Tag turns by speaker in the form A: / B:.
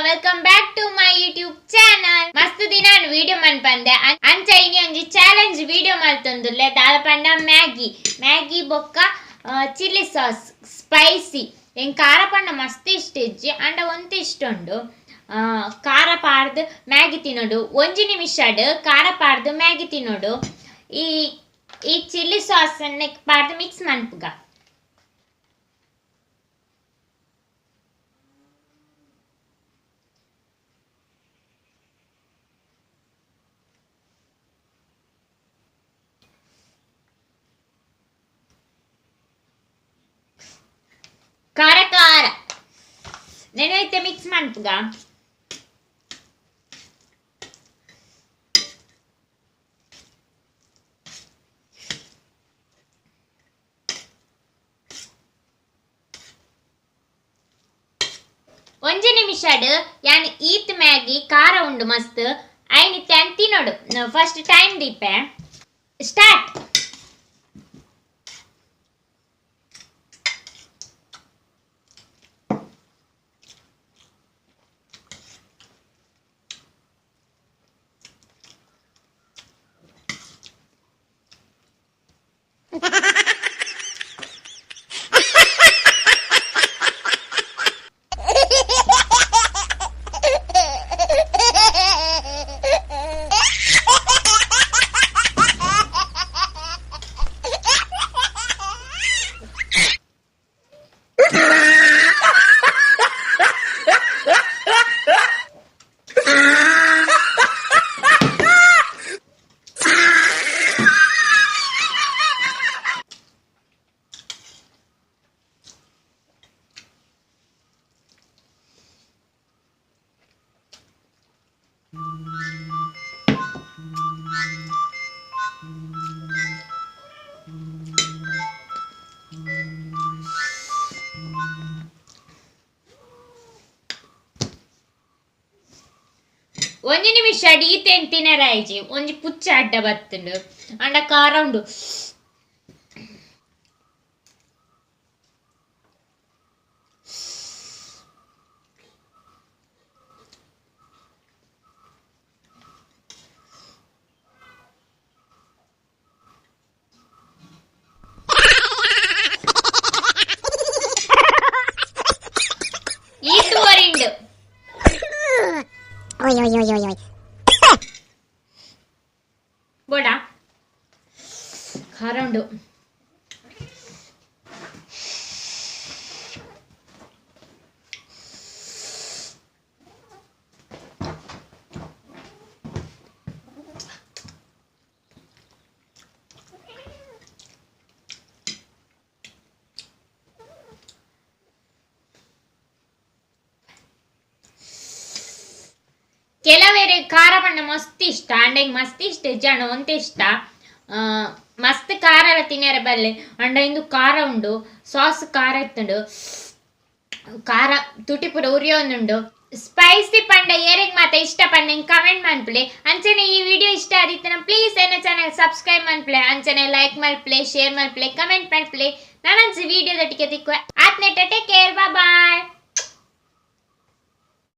A: Welcome back to my YouTube channel. ಮಸ್ತ್ ದಿನ video ಮನ್ಪಂದೆ. ಅಂಚ ಇನಿ ಒಂಜಿ ಚಾಲೆಂಜ್ ವಿಡಿಯೋ ಮಲ್ತೊಂದುಲ್ಲೆ. ದಾದ ಪಂಡ ಮ್ಯಾಗಿ, ಮ್ಯಾಗಿ ಬೊಕ್ಕ ಚಿಲ್ಲಿ ಸಾಸ್ ಸ್ಪೈಸಿ. ಎಂಕ್ ಖಾರ ಪಂಡ ಮಸ್ತ್ ಇಷ್ಟ ಇಜ್ಜಿ, ಅಂಡ ಒಂತೆ ಇಷ್ಟ ಉಂಡು. ಖಾರ ಪಾಡ್ದ್ ಮ್ಯಾಗಿ ತಿನ್ನೋಡು. ಒಂಜಿ ನಿಮಿಷಡ್ ಖಾರ ಪಾಡ್ದ್ ಮ್ಯಾಗಿ ತಿನ್ನೋಡು. ಈ ಈ ಚಿಲ್ಲಿ ಸಾಸ್ ಪಾಡ್ದ್ ಮಿಕ್ಸ್ ಮನ್ಪುಗ. ಖಾರ ಖಾರ ನೆನೈತೆ ಮಿಕ್ಸ್ ಮನ್ಪುಗ. ಒಂಜಿ ನಿಮಿಷಡ್ ಯಾನ್ ಈತ್ ಮ್ಯಾಗಿ ಖಾರ ಉಂಡು ಮಸ್ತ್ ಐನಿತ್ತೆ ಅಂತ ತಿನ್ನೋಡು. ಫಸ್ಟ್ ಟೈಮ್ ದೀಪೆ. ಸ್ಟಾರ್ಟ್. ಒಂಜಿ ನಿಮಿಷ ಈತೇನ್ ತಿನರಾಯ್ಜಿ. ಒಂಜಿ ಪುಚ್ಚ ಅಡ್ಡ ಬತ್ತುಂಡು, ಅಂಡ ಖಾರ ಉಂಡು. ಈತು ವರಿಂಡು.
B: Oi, oi, oi, oi, oi.
A: ಬೋಡ ಖಾರ ಉಂಡು. ಕೆಲವೇರೆ ಖಾರ ಪಂಡ ಮಸ್ತ್ ಇಷ್ಟ, ಅಂಡ ಮಸ್ತ್ ಇಷ್ಟ ಜನ ಒಂತೆ ಇಷ್ಟ. ಮಸ್ತ್ ಖಾರ ಎಲ್ಲ ತಿನ್ಯರೆ ಬಲ್ಲೆ, ಅಂಡ ಇಂದು ಖಾರ ಉಂಡು, ಸಾಸ್ ಖಾರ ಇತ್ತುಂಡು, ಖಾರ ತುಟಿ ಪೂರ ಉರಿಯೊಂದುಂಡು. ಸ್ಪೈಸಿ ಪಂಡ ಏರೆಗ್ ಮಾತ ಇಷ್ಟ ಪಂಡ ಇಂಕ್ ಕಮೆಂಟ್ ಮನ್ಪುಲೆ. ಅಂಚನೆ ಈ ವಿಡಿಯೋ ಇಷ್ಟ ಆದಿತ್ತನ ಪ್ಲೀಸ್ ಎನ್ನ ಚಾನಲ್ ಸಬ್ಸ್ಕ್ರೈಬ್ ಮನ್ಪುಲೆ. ಅಂಚನೆ ಲೈಕ್ ಮಲ್ಪುಲೆ, ಶೇರ್ ಮಲ್ಪುಲೆ, ಕಮೆಂಟ್ ಮಲ್ಪುಲೆ. ನಾನಂಚ ವಿಡಿಯೋ ದಟ್ಟಿಗೆ ತಿಕ್ಕು ಆತ್ನೆಟ. Take care, bye.